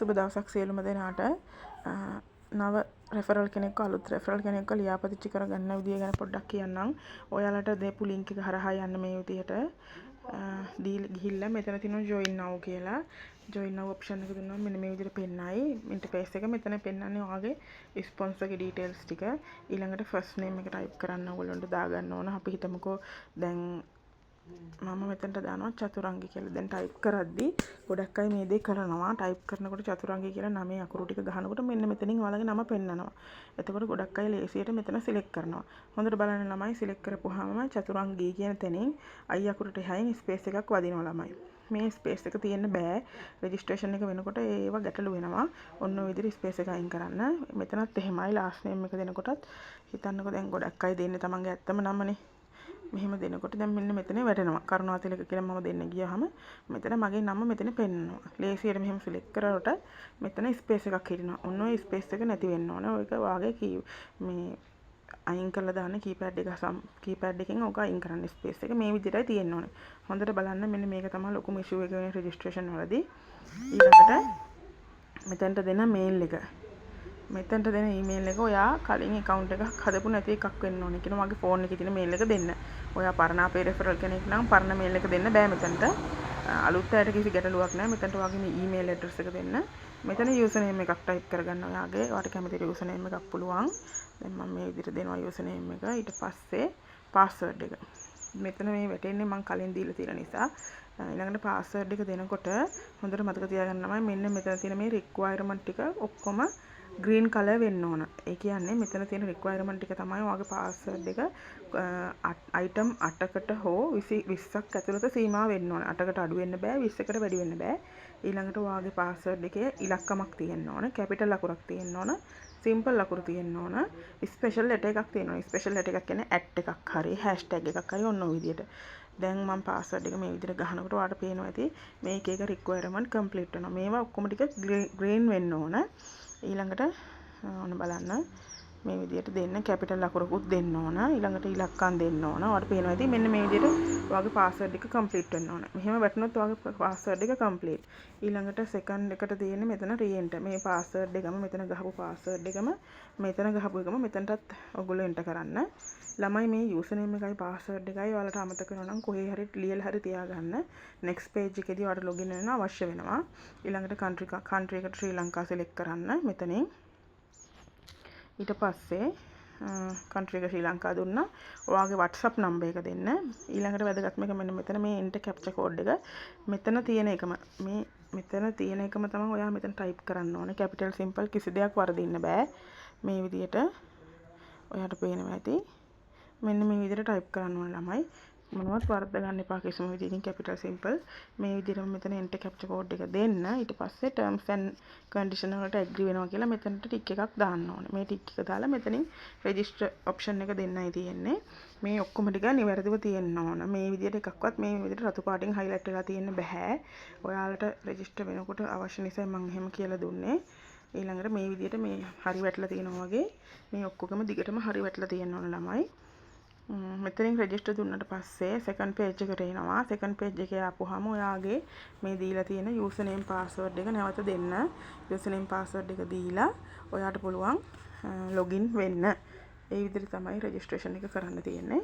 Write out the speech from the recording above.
සුබ දවසක් සියලුම දෙනාට. නව රෙෆරල් කෙනෙක්ව, අලුත් රෙෆරල් කෙනෙක්ව ලියාපදිංචි කරගන්න විදිය ගැන පොඩ්ඩක් කියන්නම්. ඔයාලට දීපු ලින්ක් එක හරහා යන්න මේ විදිහට. ගිහිල්ලා මෙතන තියෙනවා ජොයින් now කියලා. ජොයින් now option එක දුන්නාම මෙන්න මේ විදිහට පෙන්නයි. ඉන්ටර්ෆේස් එක මෙතන පෙන්නන්නේ ඔයාගේ ස්පොන්සර්ගේ ඩීටේල්ස් ටික. ඊළඟට ෆස්ට් නේම් එක ටයිප් කරන්න ඔයගොල්ලන්ට දාගන්න ඕන. අපි හිතමුකෝ දැන් මම මෙතනට දානවා චතුරංගි කියලා. දැන් ටයිප් කරද්දි ගොඩක් අය මේ දේ කරනවා. ටයිප් කරනකොට චතුරංගි කියලා නමේ අකුරු ටික ගහනකොට මෙන්න මෙතනින් ඔයාලගේ නම පෙන්නනවා. එතකොට ගොඩක් අය ලේසියට මෙතන සිලෙක්ට් කරනවා. හොඳට බලන්න ළමයි, සිලෙක්ට් කරපුවාම චතුරංගි කියන තැනින් අයි අකුරට එහායින් ස්පේස් එකක් වදිනවා ළමයි. මේ ස්පේස් එක තියෙන්න බෑ. රෙජිස්ට්‍රේෂන් එක වෙනකොට ඒව ගැටලු වෙනවා. ඔන්න ඔය විදිහට ස්පේස් එක අයින් කරන්න. මෙතනත් එහෙමයි. ලාස්ට් නේම් එක දෙනකොටත් හිතන්නකෝ දැන් ගොඩක් අය දෙන්නේ තමන්ගේ ඇත්තම නමනේ. මෙහෙම දෙනකොට දැන් මෙන්න මෙතන වැටෙනවා. කරුණාතිලක කියලා මම දෙන්න ගියාම මෙතන මගේ නම මෙතන පෙන්නනවා. ලේසියට මෙහෙම සිලෙක්ට් කරනකොට මෙතන ස්පේස් එකක් හිටිනවා. ඔන්න ඔය ස්පේස් එක නැති වෙන්න ඕනේ. ඔයක වාගේ කී මේ අයින් කරලා දාන්න කීපෑඩ් එක සම් කීපෑඩ් එකෙන් ඕක අයින් කරන්න. ස්පේස් එක මේ විදිහටයි තියෙන්න ඕනේ. හොඳට බලන්න, මෙන්න මේක තමයි ලොකුම ඉෂුව එක වෙන රෙජිස්ට්‍රේෂන් වලදී. ඊළඟට මෙතනට දෙන මේල් එක. මෙතනට දෙන ඊමේල් එක ඔයා කලින් ඇකවුන්ට් එකක් හදපු නැති එකක් වෙන්න ඕනේ. කියනවා මගේ ෆෝන් එකේ තියෙන මේල් එක දෙන්න. ඔයා පරණ අපේ රෙෆරල් කෙනෙක් නම් පරණ මේල් එක දෙන්න බෑ මෙතනට. අලුත් අයට කිසි ගැටලුවක් නෑ. මෙතනට ඔයාගේ මේ ඊමේල් ඇඩ්‍රස් එක දෙන්න. මෙතන යූසර් නේම් එකක් ටයිප් කරගන්න ඔයාගේ. ඔයාට කැමති යූසර් නේම් එකක් පුළුවන්. දැන් මම මේ විදිහට දෙනවා යූසර් නේම් එක. ඊට පස්සේ පාස්වර්ඩ් එක. මෙතන මේ වැටෙන්නේ මං කලින් දීලා තියෙන නිසා. ඊළඟට පාස්වර්ඩ් එක දෙනකොට හොඳට මතක තියාගන්න ළමයි, මෙන්න මෙතන තියෙන මේ රික්වයර්මන්ට් ටික ඔක්කොම ග්‍රීන් කලර් වෙන්න ඕන. ඒ කියන්නේ මෙතන තියෙන රික්වයර්මන්ට් ටික තමයි ඔයාගේ පාස්වර්ඩ් එක අයිටම් 8කට හෝ 20ක් ඇතුළත සීමා වෙන්න ඕන. 8කට අඩු වෙන්න බෑ, 20කට වැඩි වෙන්න බෑ. ඊළඟට ඔයාගේ පාස්වර්ඩ් එකේ ඉලක්කමක් තියෙන්න ඕන, කැපිටල් අකුරක් තියෙන්න ඕන, සිම්පල් අකුරු තියෙන්න ඕන, ස්පෙෂල් ලෙටර් එකක් තියෙන්න ඕන. ස්පෙෂල් ලෙටර් එකක් කියන්නේ ඇට් එකක් හරි හැෂ්ටැග් එකක් හරි ඔන්න ඔය විදියට. දැන් මම පාස්වර්ඩ් එක මේ විදිහට ගහනකොට ඔයාලට පේනවා ඇති මේ එක එක රික්වයර්මන්ට් කම්ප්ලීට් වෙනවා. මේවා ඔක්කොම ටික ග්‍රීන් වෙන්න ඕන. ඊළඟට ඔන්න බලන්න, මේ විදිහට දෙන්න, කැපිටල් අකුරකුත් දෙන්න ඕන. ඊළඟට ඉලක්කම් දෙන්න ඕන. ඔයාලට පේනවා ඇති මෙන්න මේ විදිහට ඔයාගේ පාස්වර්ඩ් එක කම්ප්ලීට් වෙන්න ඕන. මෙහෙම වැටුනොත් ඔයාගේ පාස්වර්ඩ් එක කම්ප්ලීට්. ඊළඟට සෙකන්ඩ් එකට තියෙන්නේ මෙතන රීඑන්ටර්. මේ පාස්වර්ඩ් එකම, මෙතන ගහපු පාස්වර්ඩ් එකම, මෙතන ගහපු එකම මෙතනටත් ඔයගොල්ලෝ එන්ටර් කරන්න. ළමයි, මේ යූසර් නේම් එකයි පාස්වර්ඩ් එකයි ඔයාලට අමතක වෙනවා නම් කොහේ හරි ලියලා හරි තියාගන්න. නෙක්ස්ට් පේජ් එකේදී ඔයාලට ලොගින් වෙන්න අවශ්‍ය වෙනවා. ඊළඟට කන්ට්‍රි කන්ට්‍රි එකට ශ්‍රී ලංකා සිලෙක්ට් කරන්න මෙතනින්. ඊට පස්සේ කන්ට්‍රි එක ශ්‍රී ලංකා දුන්නා. ඔයාගේ WhatsApp number එක දෙන්න. ඊළඟට වැදගත්ම එක මෙන්න මෙතන මේ එන්ටර් කැප්චා කෝඩ් එක. මෙතන තියෙන එකම, මේ මෙතන තියෙන එකම තමයි ඔයා මෙතන ටයිප් කරන්න ඕනේ. කැපිටල්, සිම්පල් කිසි දෙයක් වරදින්න බෑ. මේ විදිහට ඔයාට පේනවා ඇති. මෙන්න මේ විදිහට ටයිප් කරන්න ඕනේ ළමයි. මොනවත් වරද්ද ගන්න එපා කිසිම විදිහකින්. කැපිටල්, සිම්පල් මේ විදිහටම මෙතන එන්ටර් කැප්චා කෝඩ් එක දෙන්න. ඊට පස්සේ ටර්ම්ස් ඇන්ඩ් කන්ඩිෂන් වලට ඇග්‍රි වෙනවා කියලා මෙතනට ටික් එකක් දාන්න ඕනේ. මේ ටික් එක දාලා මෙතනින් රෙජිස්ටර් ඔප්ෂන් එක දෙන්නයි තියෙන්නේ. මේ ඔක්කොම ටික නිවැරදිව තියෙන්න ඕන. මේ විදිහට එකක්වත් මේ විදිහට රතු පාටින් හයිලයිට් වෙලා තියෙන්න බෑ. ඔයාලට රෙජිස්ටර් වෙනකොට අවශ්‍ය නිසා මම එහෙම කියලා දුන්නේ. ඊළඟට මේ විදිහට මේ හරි වැටලා තියෙනවා වගේ මේ ඔක්කොගම දිගටම හරි වැටලා තියෙන්න ඕන ළමයි. මෙතනින් රෙජිස්ටර් දුන්නට පස්සේ සෙකන්ඩ් පේජ් එකට එනවා. සෙකන්ඩ් පේජ් එකේ ආපුවාම ඔයාගේ මේ දීලා තියෙන යූසර් නේම් පාස්වර්ඩ් එක නැවත දෙන්න. යූසර් නේම් පාස්වර්ඩ් එක දීලා ඔයාට පුළුවන් ලොගින් වෙන්න. ඒ විදිහට තමයි රෙජිස්ට්‍රේෂන් එක කරන්න තියෙන්නේ.